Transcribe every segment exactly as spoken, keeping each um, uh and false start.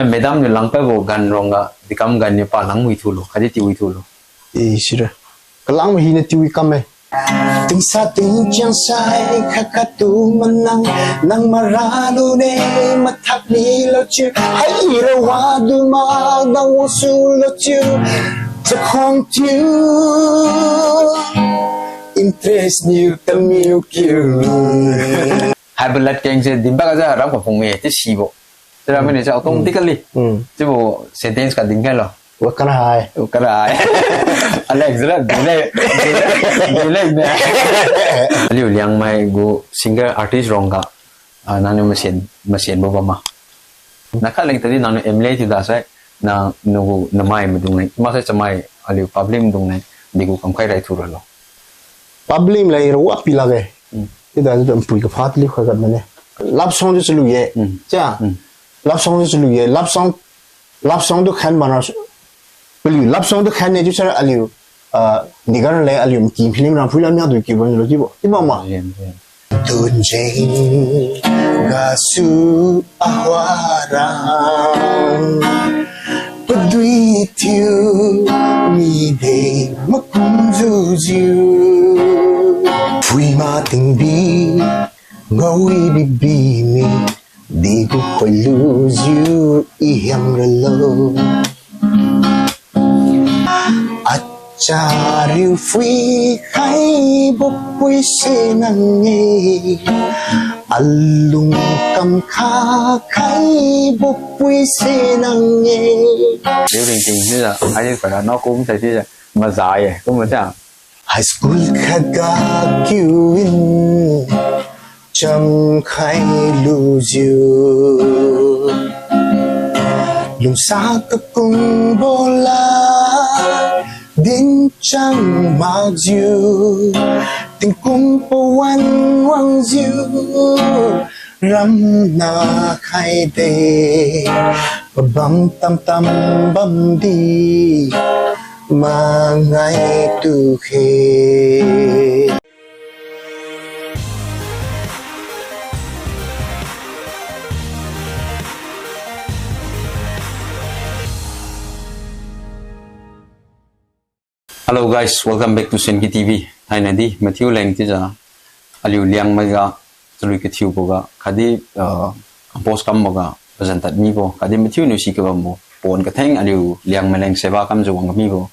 Madam niu langpadbo gan rongga, dikam gan niu pa lang wi thulo, khatdi tiwi thulo. Eh, sira. Kalang hina tiwi kamme. Tingsa tingchang sai khat khat tu manang, nang mara lune mathak ni lo chiu. Hai ira wadu ma nang wasu lo chiu. Chakhuang chiu. Interest niu tamiu kiu. Hai balat keng se dinba ga ja ram ka phung me ti sibo. Tera mine cha automatically. Hmm. Chiubo sentence ka din khailo. Wa kara hai. Wa kara hai. Alex, jira, dile, dile, dile ne. Aliu Liangmai gu singer artist rongga, ah, nangniu masen, masenbo bamma. Nakha leng tadi nangniu M L A thiu dasai, nang nagu namai maidung leng, maksai chamai aliu public maidung leng, digu kamkhai rai thuralo. Public leng ira wa pi lakge. Hmm. Tida tu mpui kapha taliu khat khat mane. Love song tu chalu ye. Hmm. Cha. Hmm. Love song tu chalu ye. Love song, love song tu khan mana. Paliu love song tu khan ne tu sar aliu, ah, nigar le aliu mki film ram phui lam ya tu kiu bam lo chiubo. Chiubo ma. Yen, yen. Tunjeng gasu ahua rang. Padui thiu mide makum jujiu. Phuima tingbi ngawi bibi mi digu khoilujiu i hiam ralo. Achariu phui khaibo pui se nang e. Alung kam kha khaibo pui se nang e. Liu ringting ni la, ai ni para nao kum sai ti la, maza ye, kum maza. High school khat ga kiu in cham khailujiu. Lungsa kakung bola din chang makjiu. Tingkum pawan wangjiu. Ram na khaide. Pabam tam tam bamdi. Mangai tu khe. Hello guys, welcome back to Senki T V. Thainai di mathiu leng chiujiu aliu Liangmai ga chalui kathiubo ga khatdi, ah, compose kambo ga pazan tad mibo khatdi mathiu niu si kabambo pon katheng aliu Liangmai leng seva kamjiu wang kamibo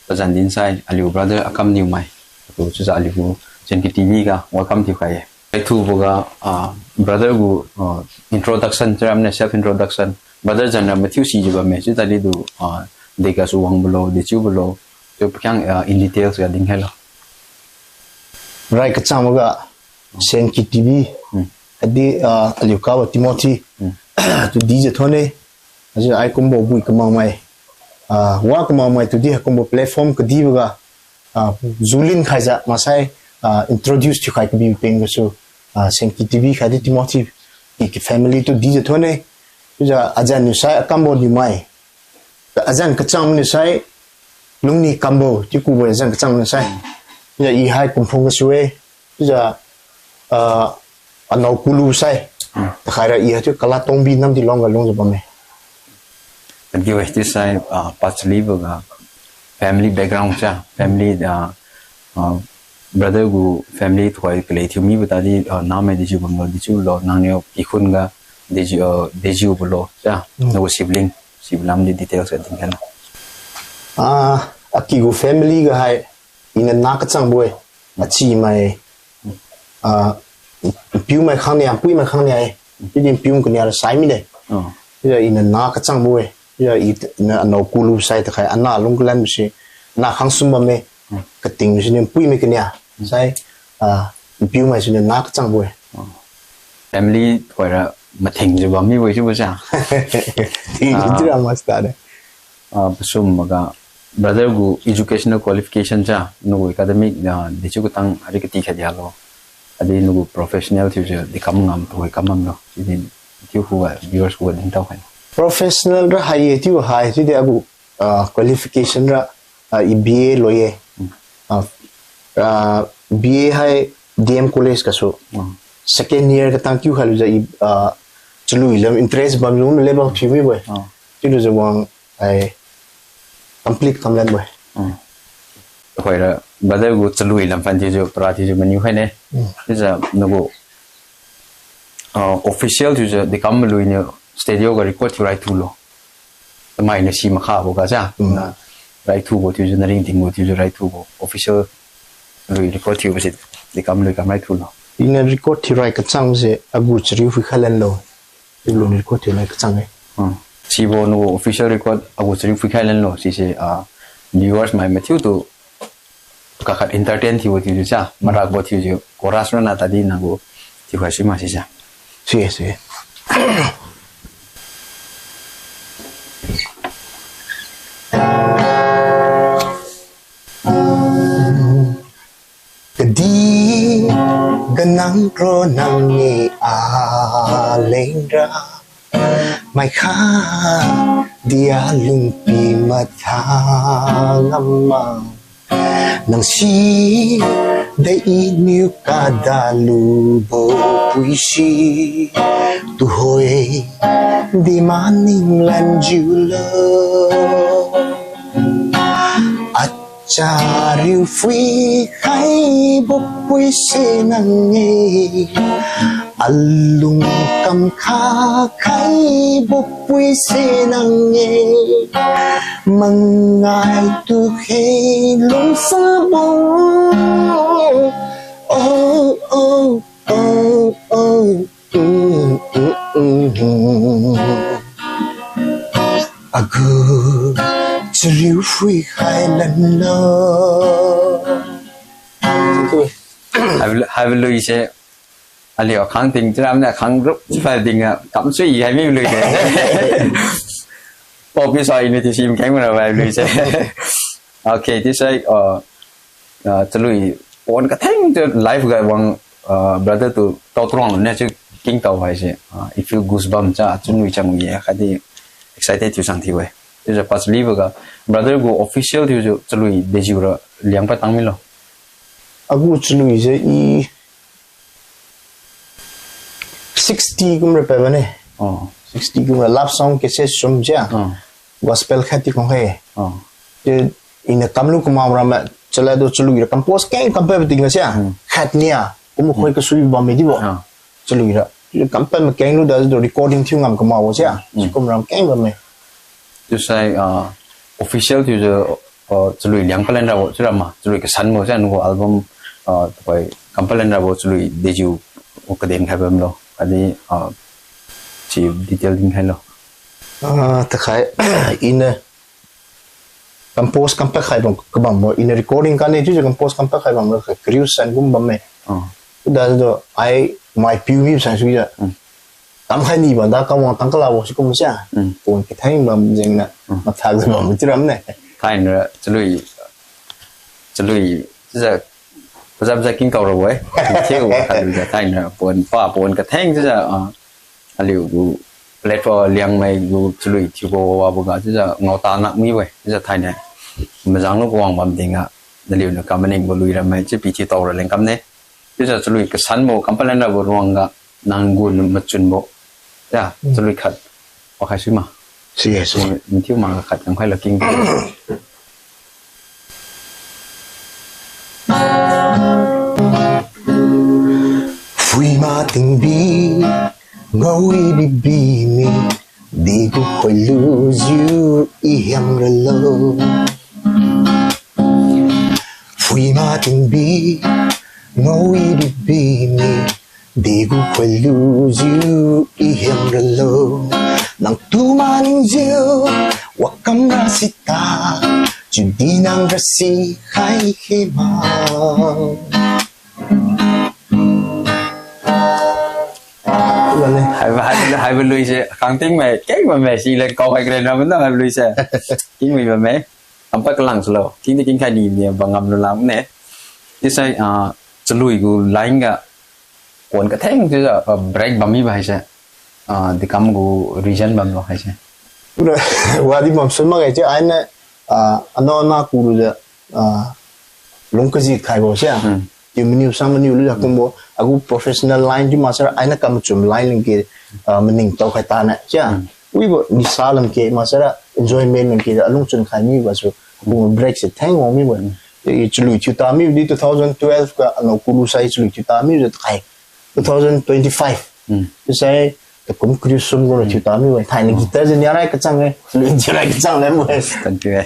pazan dinsai aliu brother Akamniumai. Tu chiujiu aliu gu Senki T V ga welcome thiukhai ye. Ai thubo ga, ah, brother gu, ah, introduction, chiuram ne self introduction. Brother jana mathiu sijiu bamme, chiu tadi tu, ah, degasu wangbo lo, dechiubo lo, chiu pakhiang, ah, in details ga dinkhailo. Rai kachangbo ga, Senki T V, Hmm. Khatdi, ah, aliu kabo Timothy, Hmm. Tu dijiu thonne, ajiu ai kumbo bui kamangmai, ah, wa kamangmai tu di kumbo platform kadibo ga, ah, julin khaijiu maksai, ah, introduce thiukhai kabi peng gasu, ah, Senki T V khatdi Timothy ki, ki family tu dijiu thonne. Chiujiu azan niu sai Akambo niumai. Azan kachang niu sai Lungni Kambo chiu kubo azan kachang niu sai. Chiujiu i hai kumphung gasu e. Chiujiu, ah, anao kulu sai. Hmm. Takhaira i hai chiu Kalatongbi Namdi Longga lungjiu bamme. Thank you, eh, chiu sai, ah, pachalibo ga family background cha, family, ah, ah, brother gu family tuhoi kalei thiu mibo tadi, ah, namai dejiu bamlo, dejiu lo, nangniu kikhun ga dejiu, ah, dejiubo lo cha, Hmm. Nagu sibling, sibling di details ga dinkhailo. Ah, aki gu family ga hai, iniu na kachangbo e, achimai, ah, piumai khangnia, puimai khangnia e, chiudi piu kania ra sai mine. Oh. Chiujiu iniu na kachangbo e, chiujiu iniu anao kulu sai takhai, ana lung kalanbo se, na khangsum bamme, Hmm. Kating siniu puimai kania, Hmm. Sai, ah, piumai siniu na kachangbo e. Oh. Family tuhoira mathengjiu bam mibo e chiubo sa. Tingjiu Ah. Tira master de. Ah, pasum maga, brother gu educational qualification cha, nagu academic, ah, dechiu katang ari kati khat dialo. Adi nagu professional thiujiu dekam ngam tuhoi kam bamlo. Chiudi thiu khuga viewers khuga dintao khai. Professional ra hai ye chiu hai, chiudi agu, ah, qualification ra, ah, i B A loye. Hmm. Ah, ah, B A hai D M College gasu. Hmm. Second year katang kiu khailujiu i, ah, chalui lam interest bam lung le bam thiu mi bo. Ah. Chiulujiu wang ai complete kam lan bo. Hmm. Hoira brother gu chalui lam phan thiujiu para thiujiu maniu khai ne. Hmm. Chiujiu nagu, ah, official thiujiu dekam malui niu studio ga record thiu rai thulo. Tamai niu si makha bo ga ja. Hmm. Na rai thubo thiujiu naringting bo thiujiu rai thubo official lui record thiubo se dekam lui kam rai thulo. Iniu record thiu rai kachang se agu chariu phui khai lan lo. Ilu ni record thiu nai kachang e. Hmm. Sibo nagu official record agu chariu phui khai lan lo. Sise, ah, viewers mai mathiu tu kakhat entertain thiubo thiujiu sa. Marak bo thiujiu. Chorus ronna tadi nagu thiu khai sui ma sise. Sui, sui. Kadih ga nang kro nang ni alengra. Mai khatdi alungpi matha ngam ma. Nang si de iniu kada lubo puisi. Tuhoi di maning lan jiulo. Achariu phui khaibo puise nang e, alung kam kha khaibo puise nang e, mangai tu khe lungsabo. Oh, oh, oh, oh. Mm, mm, mm, mm. Agu chariu phui khai lan lo. Hai, hai lui se. Aliu akhang ting chiram na khang rup chiu phai ting a kam sui hai mi lui se. Pop pi sai ni ti sim keng mara hai lui se. Okay, this side, uh, uh, chalui pon katheng tu live ga wang, uh, brother tu tao truang ne chiu king tao hai se. Uh, I feel goosebump cha chunwi chang ye khatdi excited thiu sang thiu e. Chiujiu pas live ga brother gu official thiujiu chalui dejiu ra liang pa tang milo. Agu chalui se i sixty kumra pa bane. Oh. Sixty kumra love song cassette sum jia. Oh. Gospel khat ti kong hai. Oh. Te ina kamlu kamao rama chala do chalui ra compose keng kam pa tingga sia. Hmm. Khat nia. Kum khoi kasui bam me di bo. Ah. Chalui ra. Kam pa ma keng lu da do recording thiu ngam kamao sia. Hmm. Sikum ram keng bam me. Chiusai, ah, official thiujiu, ah, chalui liang palan rabo chiura ma, chalui kasan bo sia nagu album, ah, tuhoi kam palan rabo chalui dejiu o kaden khai bamlo. Khatdi, ah, si detail din khailo. Ah, takhai, ina compose kam pa khai bam, kabam bo, ina recording kani chiujiu compose kam pa khai bamlo, kariu san kum bam me. Ah. Uda do, ai, mai piu mi san suijiu. Hmm. Kam khai ni bam da kam wang tang kala bo sikum sia. Mm. Pon katheng bam jengna, mm, mathak bam tiram ne. Thainra chalui, chalui, chiujiu, pajab jab king tao rabo e. Thiu khatlujiu thainra pon, pa pon katheng chiujiu, ah, aliu gu platform Liangmai gu chalui thiubo wabo ga chiujiu ngao ta nak mi we. Chiujiu thainai majang lu kawang bam tingga, naliu niu kam maning bo lui ramai chiu pi thiu tao ra leng kam ne. Chiujiu chalui kasan bo, kam palan rabo ruangga, nang gu machun bo. Ya, mm, chalui khat. Pakhai sui ma. Sige, sige. Mathiu ma khat kam khai la king. Phui ma tingbi, ngao i bibi mi, degu khoilujiu i hiam ralo. Phui ma tingbi, ngao i bibi mi, degu khoilujiu i hiam ralo. Nang tu maningjiu, wakam ra sita, chiudi nang ra sikhai khema. Haibo, haibo, haibo lui se, khang ting mai, keng mai mai, si leng kau hai kren ra manda haibo lui se. King mai ba mai, ampa kalang salo, king di king khai ni ni ba ngam lu lang ne. Chiusai, ah, chalui gu line ga, pon katheng chiujiu, ah, break bam mi ba haise. Ah, dekam gu reason bamlo haise. Wadi bam sun mak gai chiu, aina, ah, ano na kulujiu, ah, lung kaji khaibo sia. Hmm. Tiu maniu sang maniu lu ja kumbo, agu professional line chiu maksara, aina kam machum line leng ke, ah, maningtao khai tane. Chia, wibo nisa lam ke maksara, enjoyment lam ke, alung chun khai mibo su, kum break se theng wang mibo. I chalui thiu ta mibo di two thousand twelve ga, ano kulu sai chalui thiu ta mibo se khai. Two thousand twenty-five. Sai, takum kariu sum gu thiu ta mibo. Thaini guitar je niarai kachang e, chalui niarai kachang le mo. Thank you e.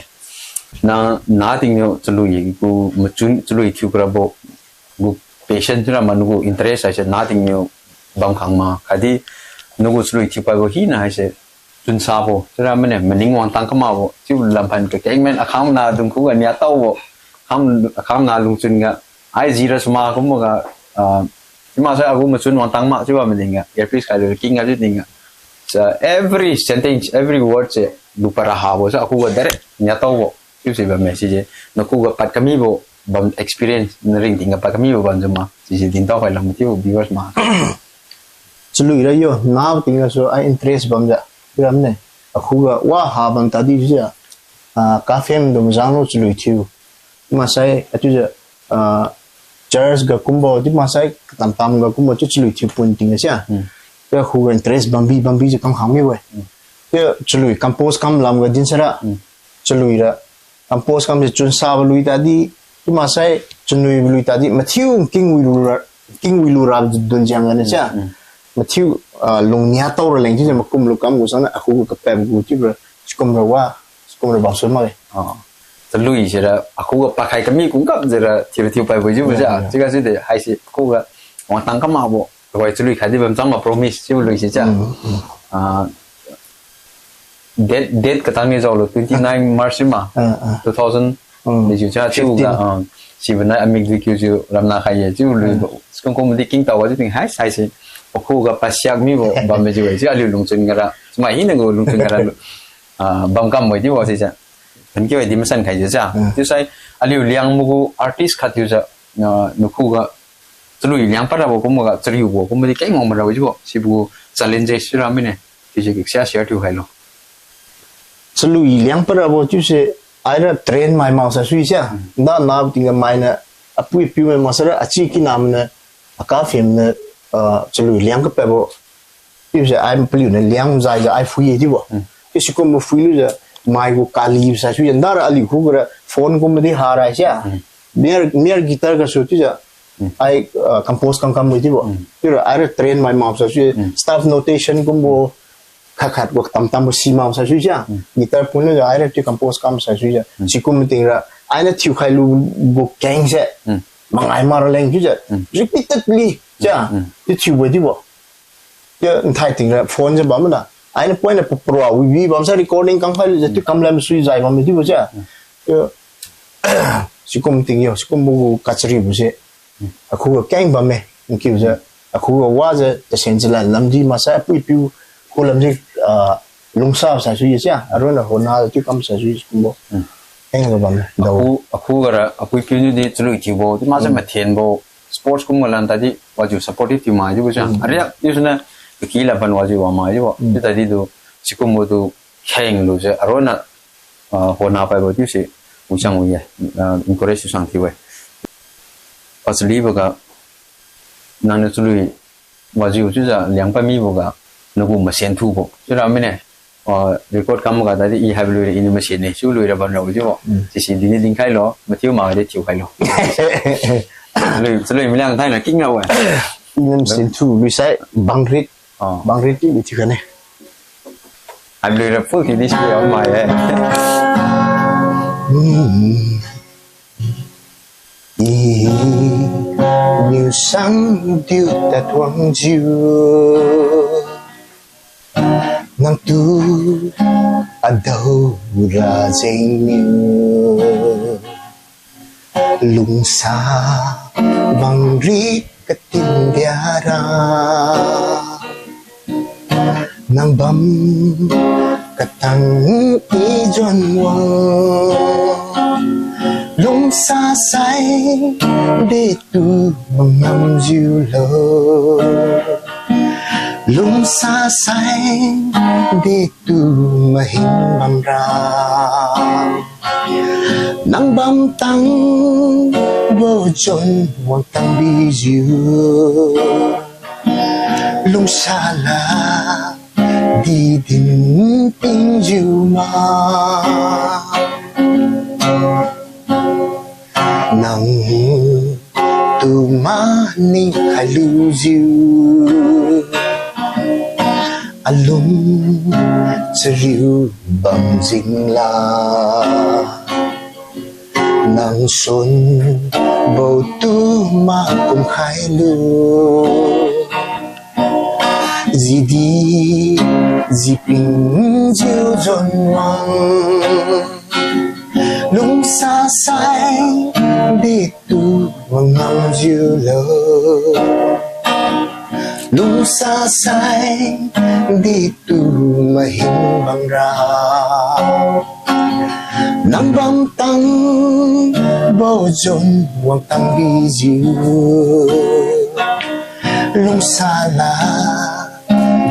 Na, na tingniu chalui gu machun chalui thiu karabo gu passion chiura ma nagu interest haise na tingniu bam khang ma. Khatdi nagu chalui thiu paibo hina haise chunsa bo. Chiura mane maning wangtang kamakbo. Chiu lamphan kakeng men akham na dung khuga niatao bo. Kham, akham na lungchun ga. Ai jira suma kumbo ga, ah, chiu maksai agu machun wangtang ma chiu bam ding ga. Earpiece khai lu king ga chiu ding ga. Sa every sentence, every word se lu para habo sa akhuga direct niatao bo. Chiu si bamme sije. Nakhuga pad kamibo bam experience, naringting ga pad kamibo bam jama. Sije dintao khai lam thiu viewers ma. Chalui ra yo, nabo tingga su ai interest bamjiu. Chiura mane. Akhuga wa ha bam tadi chiujiu. Ah, kafem dum janglo chalui thiu. Maksai, achiujiu, ah, church ga kumbo, chiu maksai katam tam ga kumbo, chiu chalui thiu pun tingga sia. Chiu akhuga interest bambi, bambi jiu kam khang mibo-e. Chiu chalui compose kam lam ga din sara. Chalui ra compose kam se chunsa bo lui tadi, chiu maksai chanui bo lui tadi, mathiu kingwi lu ra, kingwi lu ra dun jiang gane sia. Mathiu, ah, lung niatao raleng chiujiu makum lu kam gu sangna, akhuga kapem gu chiu ra, sikum ra wa, sikum ra bam sun makge. Chalui sira, akhuga pakhai kami kung kap jira, thiu thiu paibo chiubo sia. Chiuga si de, haise, akhuga, wangtang kamakbo, tuhoi chalui khatdi bam chang ma promise, chiu lui si chia. Ah, date, date katang ni jaolo, twenty nine March ma, two thousand, ni jiu chia, chiuga, ah, sibonai amik di kiu jiu, ramna khai ye, chiu lui, sikum kum di kingtao ga chiu ting, hai, haise, akhuga pasiak mibo, bam me jiu, chiu aliu lungchun gara, chumai hina gu lungchun gara, ah, bam kam bo chiubo si chia. Thank you, di masan khai jiu chia. Chiusai, aliu Liangmai gu artist khat thiujiu, ah, nakhuga, chalui Liangpad rabo kumbo ga, chariubo kumbo di keng wang marabo chiubo, sibo challenges chiura mine, chiujiu kisia share thiu khailo. Chalui Liangpad rabo chiuse, aira train mai maksai sui sia. Nda nabo tingga mainiu, apui piu mai maksara, achi kinamniu, akafem niu, ah, chalui Liang kapadbo. Chiuse ai paliuniu Liang jaijiu ai phui ye chiubo. Chiu sikumbo phui lujiu, mai gu kali sai suijiu, ndara aliu khuga ra phone kumbo di ha rai sia. Mere, mere guitar gasu chiujiu, ai, ah, compose kam kam bo chiubo. Chiura aira train mai maksai sui, staff notation kumbo, khat khat gu tam tambo si maksai sui sia. Guitar pun lujiu aira chiu compose kam sai suijiu. Sikum ting ra, aina thiukhai lubo keng se. Mangai ma raleng chiujiu. Repeatedly, chia, chiu thiubo chiubo. Chia nthai ting ra phone jiu bam mana. Aina point na papra wibi bamsai recording kamkhai lujiu chiu kamlam sui jai bam chiubo chia. Chia, sikum ting yo, sikumbo gu kacharibo se. Akhuga keng bamme, nkiujiu. Akhuga wajiu, tasen chalan lamdi maksai apui piu, khu lamdi, ah, lungsa sai sui sia, aronna hona chiu kam sai sui kumbo. Keng ga bamme, dao. Akhu, akhuga ra, apui piu niu di chalui thiubo, chiu maksai mathenbo, sports kumbo lan tadi, wajiu supportive thiu mai chiubo sia. Aria, chiusuniu, kaki laban wajiu wa mai chiubo. Chiu tadi tu, sikumbo tu, kheng lujiu, aronna, ah, hona paibo chiuse, wichang wi ye, ah, encourage sang thiu-e. Pasali boga, nangniu chalui, wajiu chiujiu Liangpad miboga, nagu masen thubo. Chiura mine, ah, record kamga tadi i haibo lui ra iniu masen ne, chiu lui ra bamrabo chiubo. Sisi dini dinkhailo, mathiu makdi thiukhailo. Chalui, chalui maliang thaina king ra-e. Iniu masen thu luisai, bangrit. Bangrit ti thiu kha ne. Haibo lui ra full ti di si ya mai e. Iniu sang diu tadwangjiu. Nangtu adao ra jengniu. Lungsa bangrit katin diara. Nang bam katang i juan wang. Lungsa sai detu mangamjiulo. Lungsa sai detu mahing bamra. Nang bamtang Jon wangtang bijiu, lungsala di din pingjiu ma. Nang tu maning khailujiu, alung chariu bam jingla. Nang sun bo tu makum khailu. Jidi, jiping jiu jon wang. Lungsa sai, di tu mangam jiu lo. Lungsa sai, di tu mahin bang ra. Nang bam tang, bo jon wangtang bijiu. Lungsala,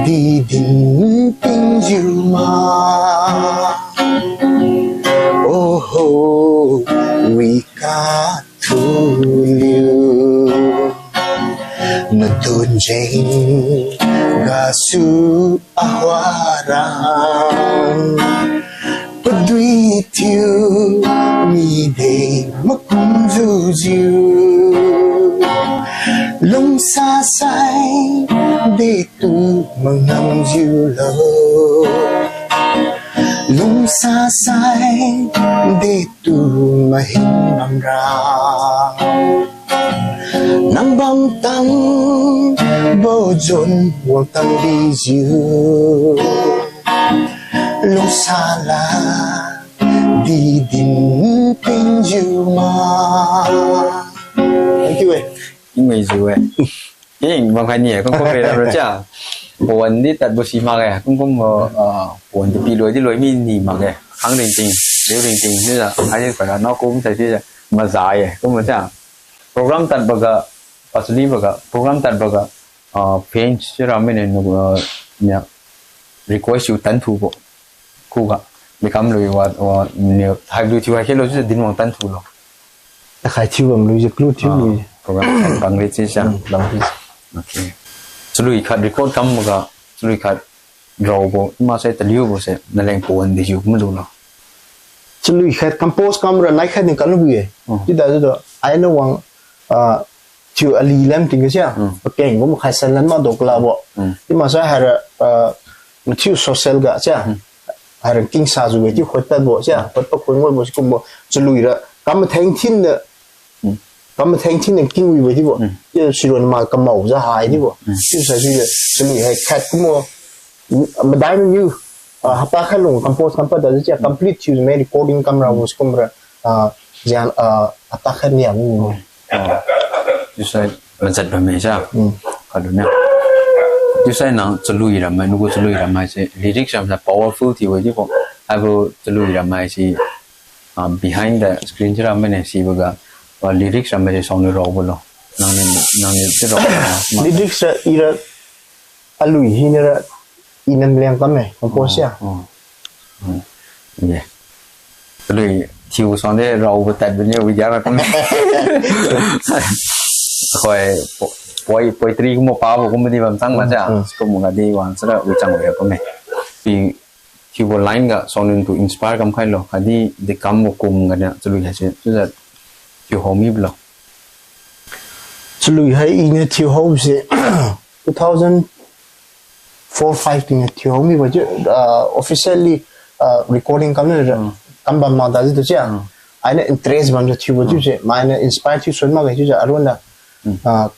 di din pingjiu ma. Oho, wi kathuliu. Natun jeng gasu ahuarang. Padui thiu mi de makum jujiu. Lungsa sai de tu mangam jiu lo. Lungsa sai de tu mahin bam ra. Nang bam tang bo jon wangtang bijiu. Lungsala di din pingjiu ma. Thank you, eh. Ingmei jiu, eh. Ing, bang khai ni, eh, kum kum rera ro cha. Pawan di tadbo si makge, kum kum, ah, pawan di pi loi di loi mi ni makge. Khang ringting, liu ringting, ni la, ai ni para nao kum sai si, maza ye, kum cha. Program tadboga, pasuli boga, program tadboga, ah, fans sira mine nu, ah, nia request yu tan thubo. Khuga, dekamlui wa, wa, ni, haibo thiu hai khelo si din wang tan thulo. Takhai thiu bamlui je, clue thiu lui je. Ah, program bang ri si sa. Hmm, bang ri. Okay. Chalui khat record kam boga, chalui khat raobo, ima sai taliubo se, naleng pawan di jiu kumdu lo. Chalui khat compose kam ra lai khat ni kalu ye. Hmm. Chiu da jiu do, ai na wang, ah, thiu ali lam ting ga sia. Hmm. Pakeng kum khai san lan ma dok la bo. Hmm. Ima sai haira, ah, mathiu social ga sia. Hmm. Haira king sa jiu we thiu khot pat bo sia. Hmm. Khot pa khun ngol bo si kum bo. Chalui ra. Kam matheng thin de. Hmm. Kam matheng thin de king wi we di bo. Hmm. Ye siron ma kamao ja hai di bo. Hmm. Chiu sa jiu ye. Chalui hai khat kum bo. Madai meniu, ah, hapta khat lung compose kam pat da jiu chia complete thiu me recording kam ra bo si kum ra, ah, jian, ah, hapta khat nia bo. Ah, chiusai majat bamme sa. Hmm. Kadu na. Chiusai nang chalui ramai, nagu chalui ramai se, lyrics ramai powerful thiu di bo. Haibo chalui ramai se, ah, behind the screen sira mine siboga, ah, lyrics ramai se song ni raobo lo. Nang ni, nang ni si rao. Lyrics ra ira alui hina ra ina mleng kam me, compose ya. Oh, oh. Hmm. Yeah. Alui thiu song de raobo tad bine wi dia ra kam me. Khoi po-, poi-, poetry kumbo pabo kumbo di bam chang ma cha. Hmm, hmm. Kumbo ga di wang sira wi chang wi kam me. Pi thiubo line ga song nung tu inspire kam khailo. Khatdi dekambo kum ga na chalui haise. Chiujiu thiu hao mibo lo. Chalui hai ina thiu hao se two thousand four five tingga thiu hao mibo chiu, ah, officially, ah, recording kam na, hmm, kam bam ma da jiu tu chia. Hmm. Aina interest bam jiu thiubo chiu, hmm, se, maina inspire thiu sun makge chiujiu aronna. Hmm. Ah,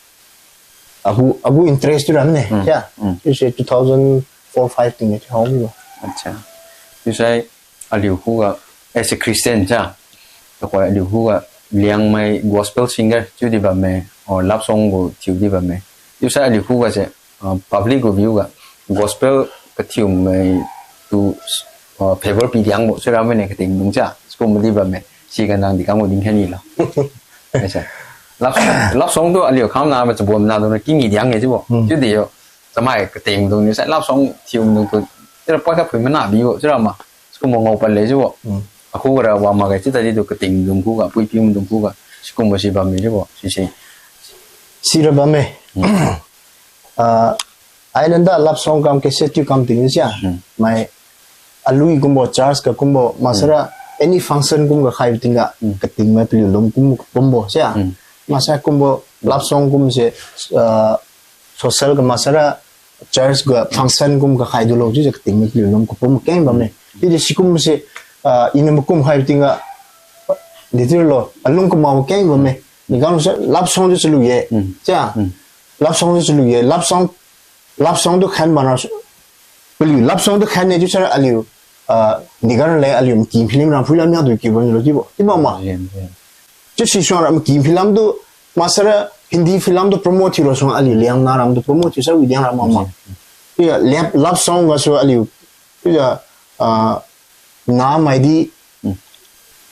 agu, agu interest tu ram ne, hmm, chia. Hmm. Chiu se two thousand four five tingga thiu hao mibo. Acha. Chiusai aliu khuga, as a Christian cha, tuhoi aliu khuga Liangmai gospel singer chiu di bamme, or love song gu thiu di bamme. Chiusai aliu khuga se, ah, public gu view ga gospel kathiu mai tu, ah, favor pi diang bo, sira mine kating dung cha, sikum di bamme, siga nang di kam gu ding khaini lo. Yes, sir. Love song, love song tu aliu kham na ma chabon na dung na king i diang e chiubo. Hmm. Chiu di yo, chamai kating dung ni sai love song thiu dung tu, sira poi kha phui mana bi bo, sira ma. Sikum ngao pale chiubo. Hmm. Akhuga ra wa makge chiu tadi tu kating dung khuga, puipi dung khuga. Sikumbo si bamme chiubo, sise. Sira bamme. Hmm. Ah, ai nanda love song kam cassette thiu kam tingga sia. Hmm. Mai alui kumbo, church ga kumbo, maksara Hmm. any function kum ga khai tingga, Hmm. kating mai paliu lung kum kumbo sia. Hmm. Maksara kumbo love song kumse, ah, social ga maksara church ga function kum ga khai dulo chiujiu kating mai paliu lung kapum keng bamme. Chiudi sikumse, ah, iniu makum khai tingga, ditiulo, alung kamao keng bamme. Nigang se love song tu chalui ye. Hmm. Sia. Hmm. Love song tu chalui ye. Love song, love song tu khan mana su-, paliu love song tu khan ne chiusara aliu, ah, nigang le aliu maki film ram phui lam yang tu kiu bamlo chiubo. Chiubo ma. Yen, yen. Chiu si suang ram maki film tu, maksara Hindi film tu promote thiulo suang aliu Liangmai ram tu promote thiusai wi Liang ram ma ma. Yen. Chiujiu love, love song gasu aliu. Chiujiu, ah, namaidi Hmm.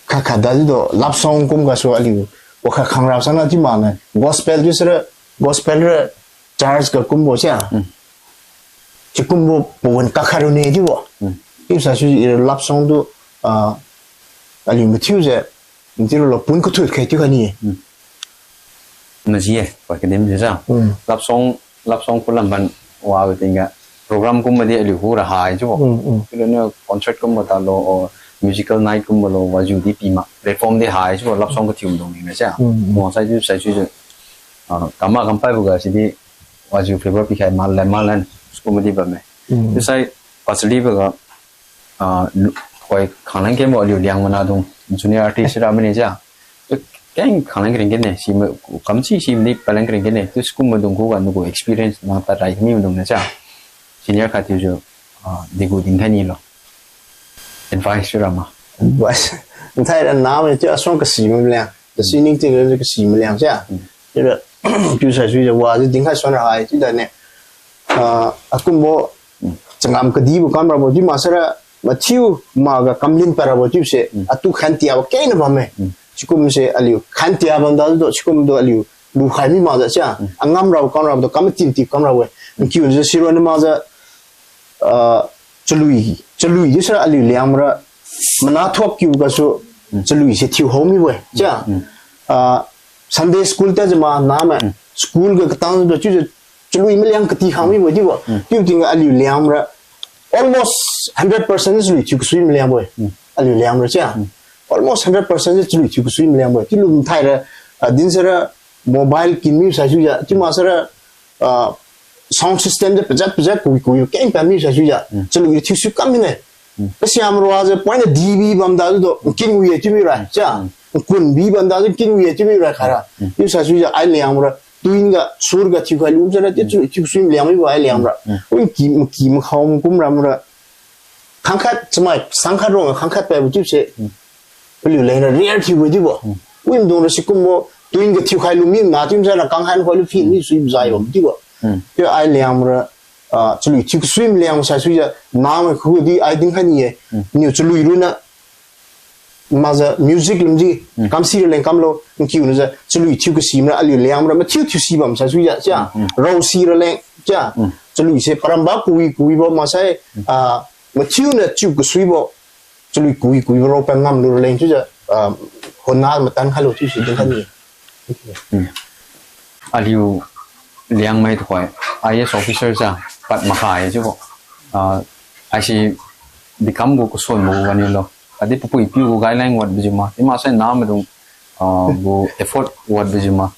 khat khat da jiu do love song kum gasu aliu. Wakhat khangra sana chiu mana. Gospel chiusara, gospel ra church ga kumbo sia. Hmm. Sikumbo pawan kakhat rune chiubo. Hmm. Chiusai sui ira love song tu, ah, aliu mathiu se, mathiu lo pun kathut khai thiu kha ni. Hmm. Naji e, pa kadim se sa. Hmm. Love song, love song kulam ban wa tingga program kumbo di aliu hu ra hai chiubo. Hmm, hmm. Chiulo ni concert kumbo talo, o musical night kumbo lo, wajiu di pi ma. Platform di hai chiubo, love song kathiu dung ni na sia. Hmm, hmm. Mo sai chiu, sai chiu se. Ah, kama kampaibo ga sidi, wajiu flavor pikhai malan malan, sikumbo di bamme. Hmm. Chiusai, pasali bo ga, ah, lu-, koi khanglang kembo aliu Liangmai na dung, junior artist ra mane sia. Keng khanglang kering kene, si ma, kamsi si mani palang kering kene, chiu sikumbo dung khuga nagu experience na ta rai kami dung na sia. Senior khat thiujiu, ah, degu ding khai ni lo. Advice chiu ra ma. Advice. Nthai ra namaidi chiu asuang kasi maliang. Tasi ningting ra kasi maliang sia. Hmm. Chiujiu, chiusai suijiu wa di ding khai suan ra hai, chiuda ne. Ah, akumbo, Hmm. changam kadibo kamrabo, chiu maksara, mathiu, maga kamlin parabo, chiu se, Hmm. atu khantiabo, kena bamme. Hmm. Sikumse aliu, khantia bamda do, sikum do aliu, lukhai mi makjiu sia. Hmm. Angam rabo kamrabo do, kam tin ti kamrabo. Hmm. Nkiu jiu siro ni makjiu, ah, chalui, chalui di sara aliu Liangmai ra, mana thuak kiu gasu, Hmm. chalui se thiu hao mibo-e, sia. Hmm. Ah, Sunday school ta jama nama, Hmm. school ga katang jiu chiujiu chalui maliang kati khang mibo-e chiubo. Hmm. Chiu tingga aliu Liangmai ra, almost hundred percent chalui thiu kasui maliangbo-e. Hmm. Aliu Liangmai ra sia. Hmm. Almost hundred percent chalui thiu kasui maliangbo-e. Chiulu nthai ra, ah, din sara mobile kin mi sai suijiu, chiu maksara, ah, sound system de pajat pajat kui kui keng pa mi sai suijiu. Hmm. Chalui thiu sui kam mine. Hmm. Kasiam ruajiu point D B bamda do, kin wi e chiu mi ra, sia. Hmm. Kun bi bamda do, kin wi e chiu mi ra khaira. Hmm. Chiu sai suijiu ai Liangmai ra. Tune ga, sur ga thiu khai lum sara, chiu Hmm. thiu sui maliang mibo ai Liangmai ra. Hmm. Ui ki, ki makhao kum ram ra. Khangkhat chamai, sangkhat rong khangkhat pabo chiu se. Hmm. Paliu leng ra rare thiubo chiubo. Hmm. Win dung ra sikumbo, tune ga thiu khai lu mi na chiu sara kang han khoi lu phin mi sui zai bam chiubo. Hmm. Chiu ai Liangmai ra, ah, chalui thiu kasui maliang sai suijiu, namai khu di ai ding khai ni ye. Hmm. Niu chalui runa, makjiu music lumji, Hmm. kamsi raleng kamlo, nkiu najiu, chalui thiu kasi mara, aliu Liangmai ra, mathiu thiu si bam sai suijiu, sia, Hmm, hmm. rao si raleng, sia, Hmm. chalui se paramba kui, kuibo maksai, Hmm. ah, mathiu na chiu kasuibo, chalui kui, kuibo rao pa ngam lu raleng chiujiu, ah, honna matan khailo chiu si ding kha ni. Hmm. Aliu Liangmai tuhoi, I A S officer sa, pad makhai chiubo. Ah, I C become gu kason bo ganiu lo. Khatdi papui piu gu guideline wat bijiu ma. Chiu maksai namaidung, ah, gu effort wat bijiu ma.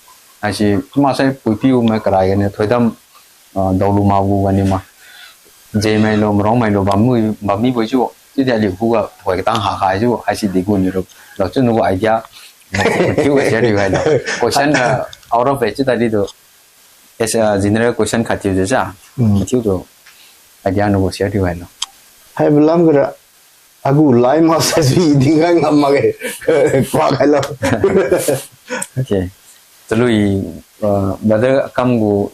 I C, chiu maksai pui piu mai karai ganiu thoidam, ah, daolu ma gu ganiu ma. Jemai lo, marong mai lo, bam mi, bam mibo chiubo. Chiudi aliu khuga, hoi katang hakhai chiubo. I C di gu niu ru. Lo chiu nagu idea. Mathiu ga share thiu khai lo. Question, ah, out of it, chiu tadi tu. As a general question khat thiujiu sa. Hmm. Mathiu tu idea nagu share thiu khai lo. Haibo lam gara, agu lai maksai si ding khai ngam makge. Kwa khai lo. Okay. Chalui, uh, brother Akam gu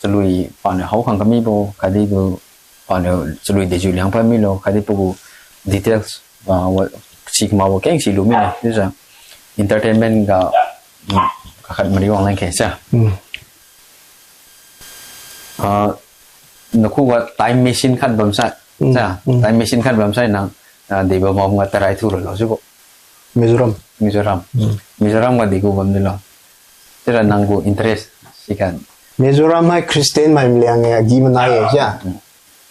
chalui paniu hao khang kamibo, khatdi gu paniu chalui dejiu liang pad milo, khatdi pagu details, ah, wa, si kamakbo keng si lu mine, chiujiu entertainment ga, mm, kakhat mari wang lang khe sa. Hmm. Ah, nakhuga time machine khat bamsai, Hmm, sa, hmm. time machine khat bamsai nang, ah, deba bam ga tarai thu ralo chiubo. Mizoram. Mizoram. Hmm. Mizoram ga degu bamdilo. Sira nanggu interest sikan. Mizoram hai Christian mai maliang e, agi manai e, sia. Hmm.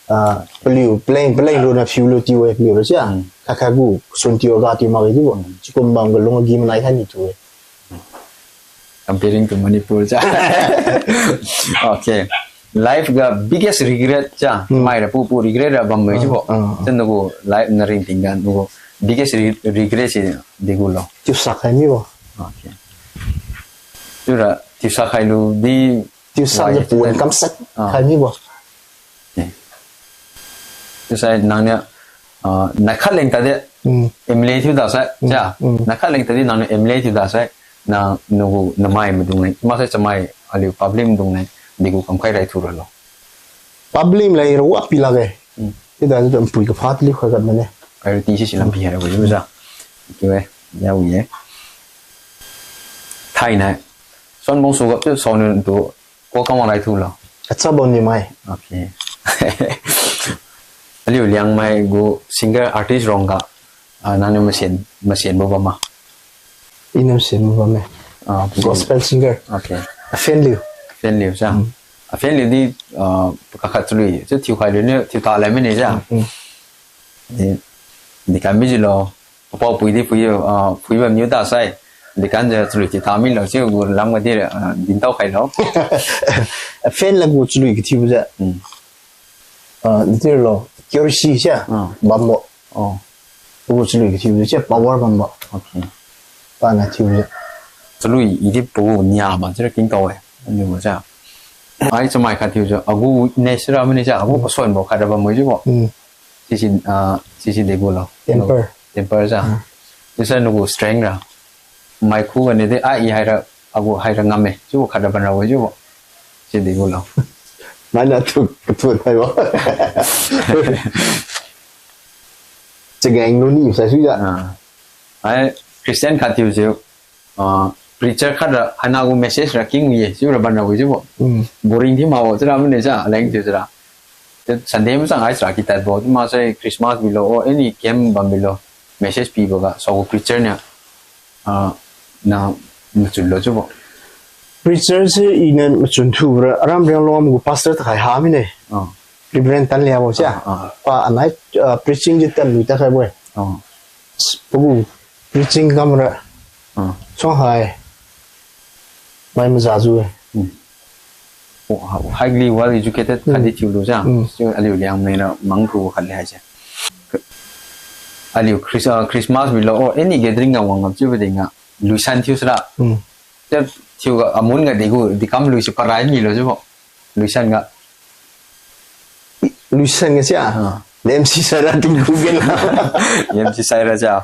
Ah, paliu, paleng, paleng runa phiu lu tiu e, paliu ra sia. Hmm. Kha kha gu, sun tiu aga tiu mak e tiu. Hmm. Chikum bam ga lung agi manai hai ni tiu e. Comparing to Manipur, cha. Okay. Life ga biggest regret, cha. Hmm. Mai ra pu pu regret ra bam mai, ah, chiubo. Ah, ah. Cha nagu life na ringting ga nagu biggest re-, regret si degu lo. Tiusa khai mibo. Okay. Chiura tiusa khai lu di tiusa wai, de pun, chiuda kamsat, ah, khai mibo. Eh. Chiusai nangniu, ah, nakhat leng tadi, mm, M L A thiu dasai, mm, ja. Mm. Nakhat leng tadi nangniu M L A thiu dasai, nang nagu namai maidung leng. Masai chamai aliu public maidung leng, degu kamkhai rai thu ralo. Public leng ira wa pi lakge. Mm. Chiuda chiu npui kapha taliu khat gat mane. Priority si si lampi hai ra wi ja. Okay, ya wi ye. Thainai. Suan bong su gap chiu saoniu tu Ko kam wang rai thu lo. Acha bam ni mai. Okay. Aliu Liangmai gu singer artist rongga, ah, nangniu masen, masenbo bam ma? Iniu masenbo bam e. Ah, okay. Gospel singer. Okay. Afen Liu. Afen Liu sa. Hmm. Afen Liu di, ah, kakhat chalui. Chiu thiukhai lu niu, thiu ta lai mine ja. Hmm, hmm. Di, di kam mi ji lo. Apao pui di pui, ah, pui bam niu dasai. Di kan ja chalui ti ta mi lo, chiu gu lam ga di, ah, din tao khai lo. Fan la gu chalui kathiu ja. Hmm. Ah, di ti lo, Q R C sia. Ah. Bambo. Oh. Gu chalui kathiu ja, power bambo. Okay. Pana thiu ja. Chalui i di pu nia ma, chiu ra king tao e. Aniu ma ja. Ai chamai khat thiu ja. Agu weakness ra mane ja. Agu, hmm, pason bo khat ra bam mo ji bo. Hmm. Sisi, ah, sisi degu lo. Temper. Temper ja. Hmm. Chiusai nagu strength ra. Mai khu gani de, ah, i haira, agu haira ngam e. Chiubo khat ra ban ra wi chiubo. Si degu lo. Mai na tu, tu hai bo. Chageng lu ni, sai sui ja. Ah. Ai, Christian khat thiu chiu. Ah, preacher khat ra, hana gu message ra king ye, chiu ra ban ra wi chiubo. Mm. Boring thiu ma bo, chiu ra mane ja, aleng thiu chiu ra. Chiu Sunday masang ai chara ki tad bo, chiu masai Christmas bilo, o, any camp bam bilo, message pibo ga, so gu preacher niu, ah, na machun lo chiubo. Preacher se iniu machun thu ra, aram riang lo am gu pastor takhai ha mine. Ah. Reverend Tan Liabo sia. Ah, ah. Pa anai, ah, preaching ji tan lui takhai bo e. Ah. S-, pagu preaching kam ra. Ah. Suang hai. Mai maza ju e. Hmm. Oh, ha-, highly well educated, hmm, khat di thiu lu ja. Hmm. Chiu aliu Liangmai na mang ku khat le hai se. Aliu Chris-, ah, Christmas bilo, oh, any gathering ga wang ngam chiubo ding ga. Luisan thiu sira. Hmm. Chiu thiu ga amun ga degu, di kam lui si parai mi lo chiubo. Luisan ga. Luisan ga sia. Ah. M C Saira tingku gen la. M C Saira ja.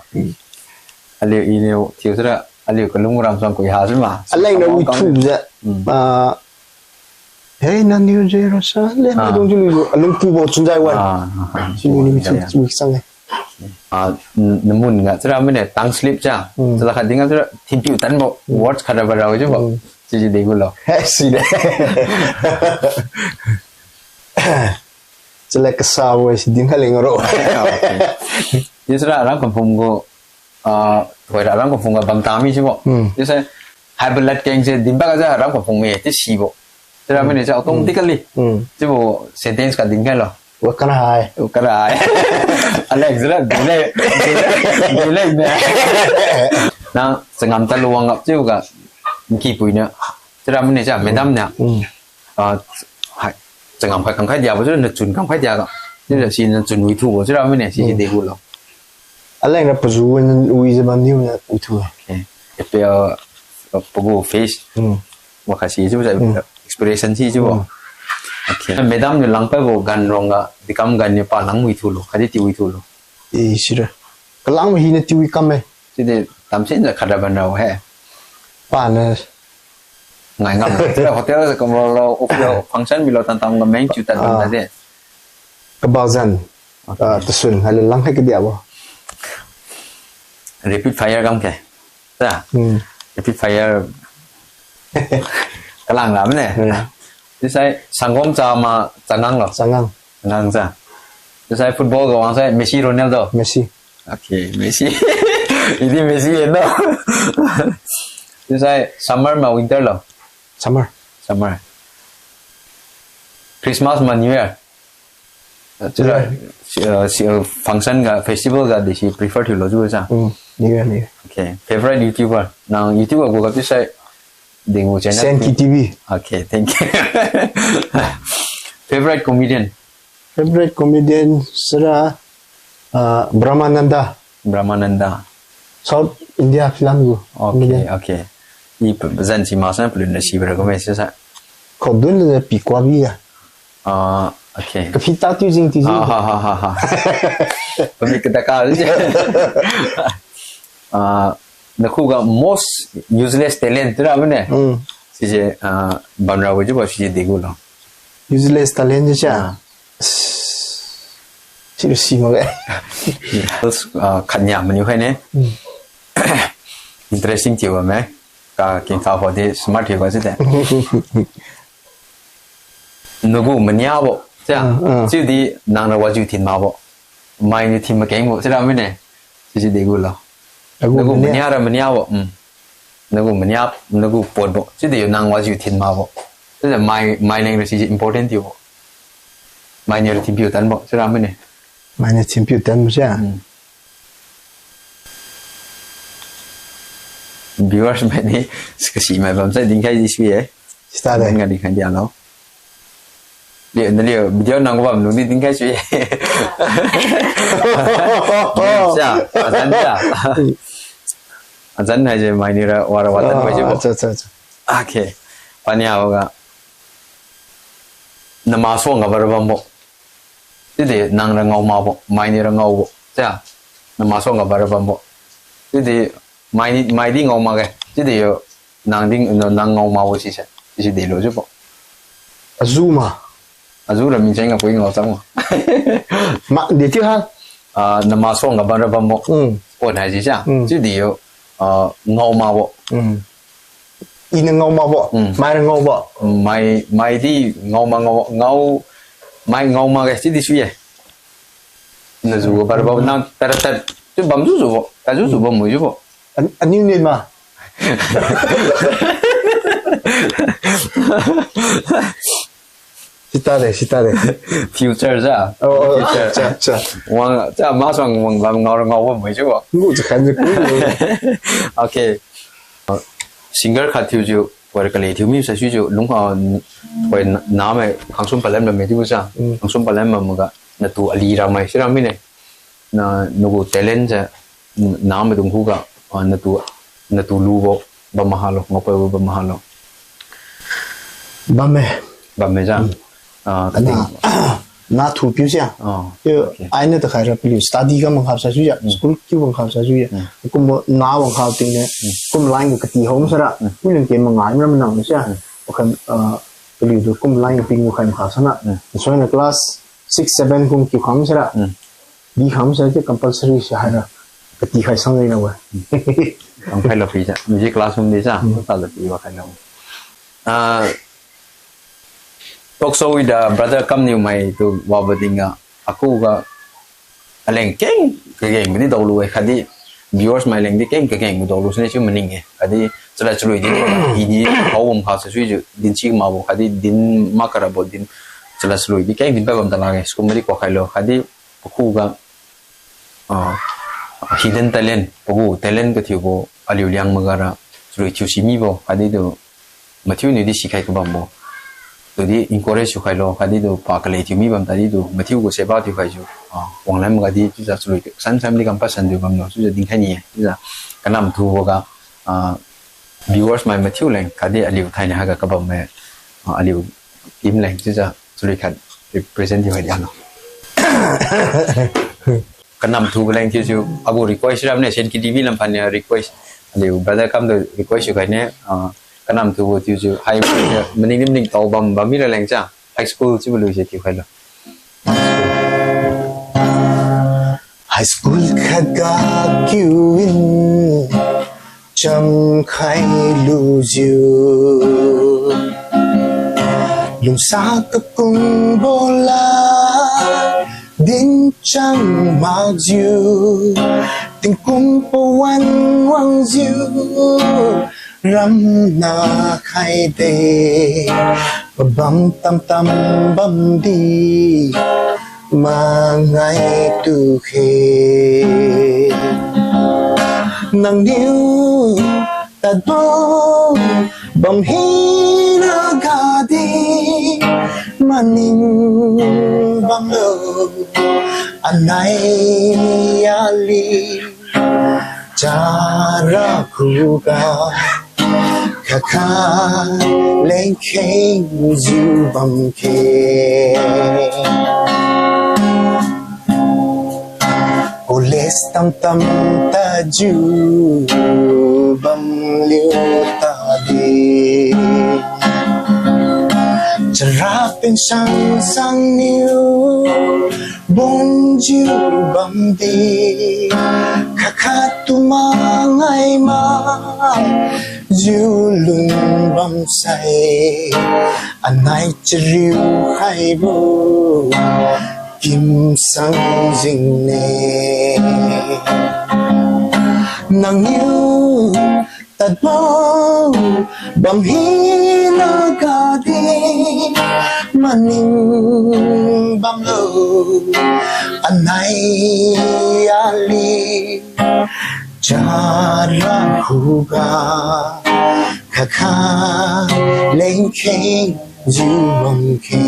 Aliu iniu thiu sira, aliu kalung ram sang kui ha sima. Aleng na wi thu ja. Hmm. Ah, hey, na New Jerusalem, ah, dung ju lu, alung pu bo chun jai wan. Ah, ah, ah. Si lu ni mi thu, ya, ya, mi sang e. Ah, n-, namun ga, chiura mane, tongue slip ja. Hmm. Chiula khat ding ga, chiura, thinpiu tan bo, hmm, words khat ra ba ra wi chiubo. Hmm. Sisi degu lo. He, si de. Chiula kasa bo, si din kha leng ro. Okay. Chiusai ra ram kampung gu, ah, hoi ra ram kampung ga bam ta mi chiubo. Hmm. Chiusai, hai balat keng se din ba ga ja ram kampung mi, ti sibo. Chiura mane ja automatically. Hmm. Chiubo sentence khat din kha lo. Wa karai. Wa karai. Aleng jira, dile, dile, dile ne. Nang changam ta luang ap chiu ga, nki pui ne. Chiura mane ja, madam ne. Hmm. Ah, hai, changam khai kamkhai dia bo, chiu nachun kamkhai dia ga. Chiu si nachun wi thu bo, chiura mane, si, hmm, si degu lo. Aleng ra paju wi, wi je bam niu na wi thu. Okay. Appear, ah, pagu face. Hmm. Wa kha si, chiu ja, hmm, expression si, chiubo. Hmm. Okay. Madam niu langpad bo gan rong ga, di kam gan niu pa lang wi thu lo, khatdi ti wi thu lo. Eh, sira. Kalang wi hina ti wi kam e. Chiudi tamsin ja khat ra ban ra he. Pa na. Ngai ngam. Chiura hotel se kamra lo, office function milo tan tam ga meng chiu tan, ah, bam na de. Kabak zan. Okay. Ah, tasun, hai lo lang hai kadia bo. Rapid fire kam ke. Ta? Hmm. Rapid fire. Kalang ra mane. Hmm. Chiusai sanggom cha ma changang lo. Changang. Changang sa. Chiusai football ga wang sai Messi, Ronaldo. Messi. Okay, Messi. Idi Messi e no. Chiusai summer ma winter lo? Summer. Summer. Christmas ma New Year? Uh, chiura, New Year. Uh, si, uh, function ga, festival ga desi prefer thiulo chiubo sa? Mm, New Year, New Year. Okay. Favorite YouTuber? Nang YouTube ga gu ga chiusai degu channel Senki T V. Okay, thank you. Favorite comedian? Favorite comedian sira, uh, Brahmananda. Brahmananda. South India film gu. Okay, comedian. Okay. I p-, zan si masan pelun na si bra ko me sisa. Khodun le pi kwa bi ya. Ah, okay. Kapi ta tiu jing tiu jing. Ah, ha, ha, ha, ha. Pami kata ka. Ah, nakhuga most useless talent tu ra mane. Mm. Sise, ah, bamra wi jibo sise degu lo. Useless talent je sia. Ah. Sira si ma ga. Ah, khatnya mani khai ne. Mm. Interesting thiu ba me. Ka king ka ho de smart thiu ba si de. Nagu mania bo. Sia. Ah, ah. Chiudi nang ra wajiu thin ma bo. Mai ni thin ma keng bo. Sira mane. Sisi degu lo. Nagu mania. Nagu mania ra mania bo. Mm. Nagu mania, nagu pot bo. Chiudi nang wajiu thin ma bo. Sisi mai, mai leng ra sisi important thiu bo. Mai ni ra thin piu tan bo. Sira mane. Mai ni thin piu tan bo sia. Mm. Viewers mai ni, kasi mai bam sai dinkhai di sui e. Sita de. Dinkhai dinkhai dia lo. Lio, na lio, video nang bam lung di dinkhai sui e. Sia, azan sia. Azan hai je mai ni ra, wara watan bai je bo. Acha, acha, acha. Okay. Pania hoga. Nama suang ga bara bam bo. Chiudi nang ra ngao ma bo, mai ni ra ngao bo. Sia, nama suang ga bara bam bo. Chiudi mai ni, mai di ngao ma ge. Chiudi yo, nang di, nang ngao ma bo sise. Sisi de lo jiu bo. Azu ma. Azu ra ming cheng ga pui ngao chang ma. Ma, de tiu ha. Ah, nama suang ga bara bam bo. Mm. Pon hai sisa. Mm. Chiudi yo, ah, ngao ma bo. Mm. Iniu ngao ma bo, mm, mai ra ngao bo. Mm, mai, mai di ngao ma ngao, ngao, mai ngao ma ga si di sui e. Nazu ga bara bo, nang tara tat, tu bam zu zu bo, ta zu zu bo, mui zu bo. An-, aniu ni ma. Sita de, sita de. Future sa. Oh, oh, future. Acha, acha. Wang, cha, ma suang wang bam ngao ra ngao bo mui zu bo. Ngu cha khan ji kui. Okay. Singer khat thiujiu, wara kale thiumi saisuijiu, lung, ah, wai na, namai, khangsum palan bammi thiubo sa. Mm. Khangsum palan bamga, natu ali ramai, sira mine. Na, nagu talent sa, namai dung khuga, ah, natu, natu lubo, bam mahalo, ngao paibo bam mahalo. Bamme. Bamme sa. Mm. Ah, kating. Na, na thu piu sia. Oh, okay. Aina takhai ra paliu study ga mangkhap saisuiya, mm, school kiu mangkhap saisuiya. Mm. Kum na mangkhap ting ne, mm, kum line ga kati hom sara, mm, kum line ke mangai mra manang sia. Mm. Pakhan, ah, paliu tu kum line ping gu khai mangkhap sana. Mm. Soina class six, seven kum kiu khang sara. Mm. Di khang sara ke compulsory sia haira. Kati khai sang ri na wa. Mm. Ang khai lo pi sa. Music class hum di sa. Mm. Sa lo pi wa khai lo. Ah, Talk show with the brother kam niu mai tu wabo dinga, akhuga aleng keng kageng madi daolu e, khatdi viewers mai leng di keng kageng madi daolu sune chiu maning e. Khatdi chalad chalui di, i di, hao bam kha sasuijiu, din chi makbo, khatdi din makarabo din, chalad chalui di keng din pa bam tala e, sikum madi kwa khailo, khatdi pakhuga, ah, hidden talent, pagu talent kathiubo, aliu Liangmai gara, chalui thiu si mibo, khatdi tu, mathiu niu di sikhai kabambo. Tu di encourage thiu khailo, khatdi tu pa kale thiu mi bam tadi tu, mathiu gu seba thiu khaijiu, ah, wanglam ga di, chiujiu chalui, san san di kam pasan thiu bamlo, chiujiu dinkhai ni, chiujiu, kanam thubo ga, ah, viewers mai mathiu leng, khatdi aliu thainai haiga kabam me, ah, aliu team leng, chiujiu, chalui khat represent thiu khai dialo. Kanam thubo leng thiujiu, agu request ram ne, Sen K T V lam phan niu request. Aliu brother kam tu request thiu khai ne, ah, kanam thubo thiujiu, hai, maning ni maning tao bam, bam mi ra leng cha, high school chiubo lui se thiu khailo. High school khat ga kiu in chamkhai lujiu, lungsa kakungbo la dinchang makjiu, Tingkum pawan wangjiu ramna khaide, pabam tamtam bamdi mangai tukhe. Nangniu tadbo bam hina gadi maning bamlo, anai ali chara khuga khakha lengkheng jiu bamkhe. College tamtam tajiu bamliu tadi, chara peng sang sangniu bonjiu bamdi, khakha tu mangai ma jiu lung bamsai, anai chariu khaibo kimsang jingne. Nangniu tadbo bam hina gadi maning bamlo, anai ali chara khuga khakha lengkheng jiu bamkhe.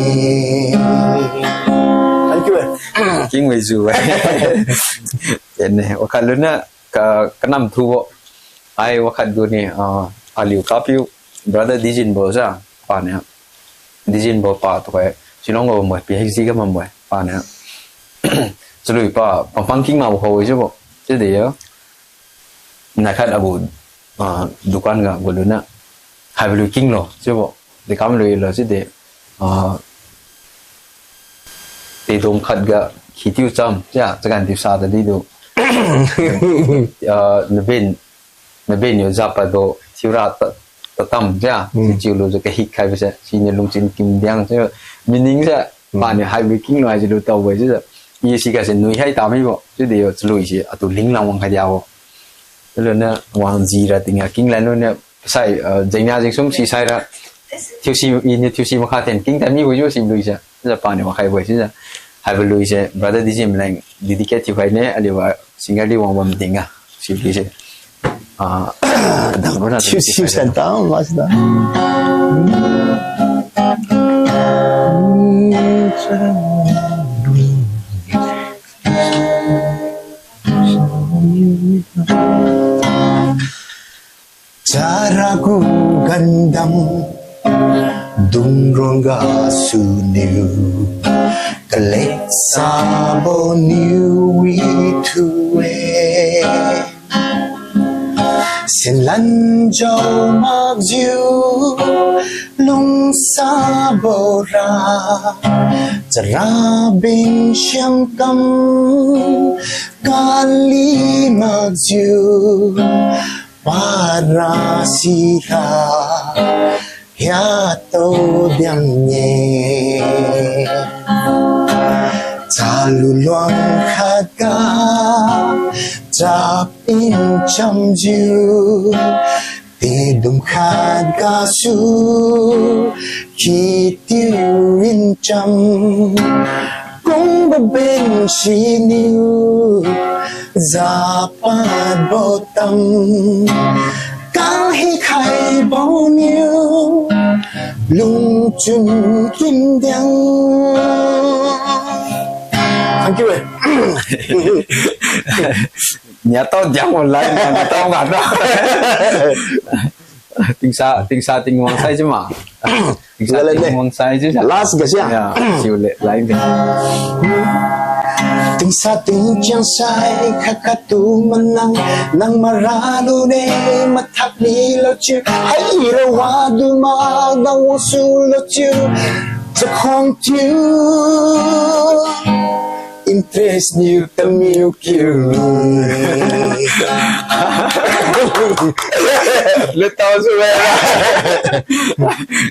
Thank you, eh. Kingwei jiu, eh. Enne, wakhat luniu ka, kanam thubo. Ai wakhat gu ni, ah, aliu kapiu, brother Dijinbo ja, paniu. Dijinbo pa tuhoi, Shillong ga bambo, P H D ga bambo, paniu. Chalui pa, pangpang king makbo khoi jiubo. Chiudi yo. Naikhat agu, ah, dukan ga gu luniu. Haibo lui kinglo, chiubo. Dekam luilo, chiudi. Ah, tedom khat ga, khitiu cham, chiu, chagan tiu sa tadi du. Ah, nabin, nabin yo japadbo, thiura ta, tatam, chiu, Hmm. chiulujiu kahik khaibo se, siniu lungchun kimdiang, chiu, meaning se, Hmm. paniu haibo kinglo haijiu lu taobo, chiujiu. I siga se nui hai tamibo, chiudi yo chalui se, atu linglang wang khai diabo. Chiuluniu wang jira tingga kinglan luniu, sai, ah, jengnia jengsum si saira. Thiusi, iniu thiusi makha ten king tamibo yo si lui se. Chiujiu paniu wang khaibo, chiujiu. Haibo lui se, brother Dijin leng, dedicate thiu khaine, aliu wa singer di wang bam tingga. Si lui se. Ah, dang rona Thiusi thiu khaine. Santang, mas da. Charagu gandam dung rongga suniu kalek sabo niu wi thu-e. Sinlan jao makjiu lungsabo ra, chara bing siam kam kali makjiu para sira hiatao diang-e. Chalu luang khat ga chap nchamjiu, tidum khat gasu khitiu ncham, kungbo beng siniu japadbo tam, kahikhaibo niu lungchun kimdiang. Thank you, eh. Niatao diang online, niatao ngana. Tingsa, tingsa tingwang sai jiu ma. Tingsa tingwang sai jiu. Last ga sia. Ya, siu le, line de. Tingsa tingchiang sai, khatkhattu manang, nang mara lune, mathak milo chiu, haira wadu ma, nang wangsu lo chiu, chakhuang chiu. Interest niu tamiu kiu. Lutao su-e.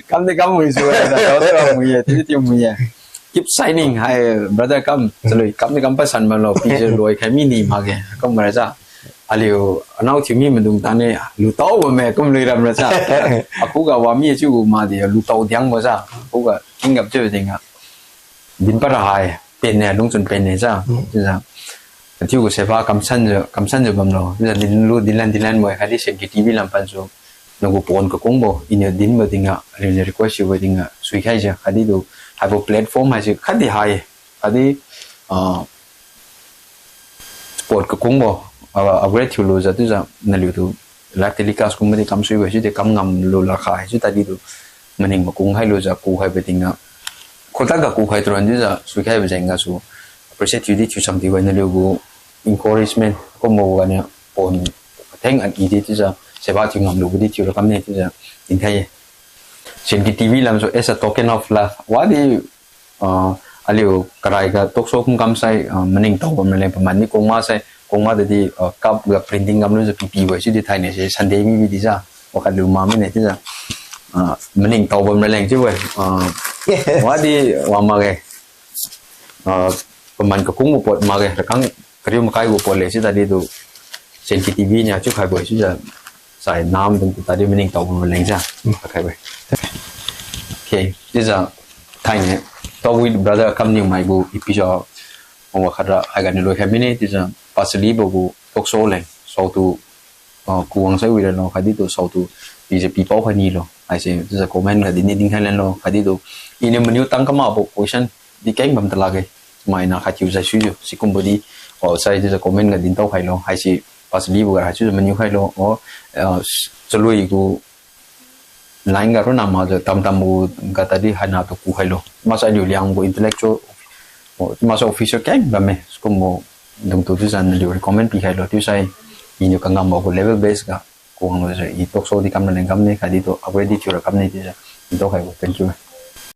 Kam di kam mui su-e, lutao su mui-e, tiu tiu mui-e. Keep shining, hai, brother kam, chalui, kam di kam pasan malo, pijiu loi khai mini makge, kam mara ja. Aliu anao thiumi maidung tane, lutao bamme kum lui ram ra sa. Akhuga wami chiu gu madi lutao diangbo sa. Akhuga tingga chiu tingga. Dinpad ra hai, penne, lungchun penne sa. Mm. Chiujiu, chiu gu seba kamsanjiu, kamsanjiu bamlo. Chiujiu dinlu, dinlan, dinlan moi, khatdi Senki TV lam panjiu. Nagu pon kakungbo, iniu dinbo tingga, aliuniu request thiubo tingga, suikhaijiu, khatdi tu, haibo platform haise, khatdi hai, khatdi, ah, support kakungbo, ah, upgrade thiulujiu chiujiu naliutu live telecast kumbo di kamsuibo chiudi kam ngamlu lakha chiu tadi tu maning makung khailujiu kukhaibo tingga. Khotad ga kukhai turon chiujiu suikhaibo jeng gasu appreciate thiudi thiu cham thiu-e naliu gu encouragement kumbo ganiu pon katheng an i di chiujiu seba thiu ngamlubo di thiura kamne chiujiu dinkhai-e. Senki TV lamsu as a token of love. Wadi, ah, aliu karai ga talk show kum kamsai, ah, maningtao bam raleng paman di kungma sai, kungma tadi, ah, cup ga printing kamlujiu pipibo chiudi thaine se Sunday mi bi dijiu. Wakhat lu ma mine chiujiu. Ah, maningtao bam raleng chiubo. Ah, wadi wa makge. Ah, paman kakungbo pot makge, rakang kariu makai gu pot le chiu tadi tu, Senki TV niu chiu khaibo chiujiu, sai nam dung tu tadi maningtao bam raleng jiu, khaibo. Okay, chiujiu, thaine, Talk with Brother Kamniumai gu episode, ongwa khatra haiganiu loikhai mine, chiujiu, pasalibo gu talk show leng, saotu, ah, kuwang sai wi ralo, khatdi tu saotu, pijiu pipao khai nilo, haise, chiujiu comment ga dinni dinkhai lenlo, khatdi tu, iniu maniu tang kamakbo question, di keng bam talakge, maina khathiu jai suijiu, sikumbo di, o, sai chiujiu comment ga dintao khailo, haise, pasalibo ga haichiujiu maniu khailo, o, ah, chalui gu, line ga ronna makjiu tamtam gu ga tadi haina tu kukhailo. Maksai aliu Liang gu intellectual, o, maksai officer keng bamme, sikumbo dungtu chiujiu naliu recommend pikhailo, chiusai, iniu kangam gu level base ga, kuwanglujiu, i talk show di kam raleng kamne, khatdi tu upgrade di thiura kamne chiujiu, i talk khaibo, thank you.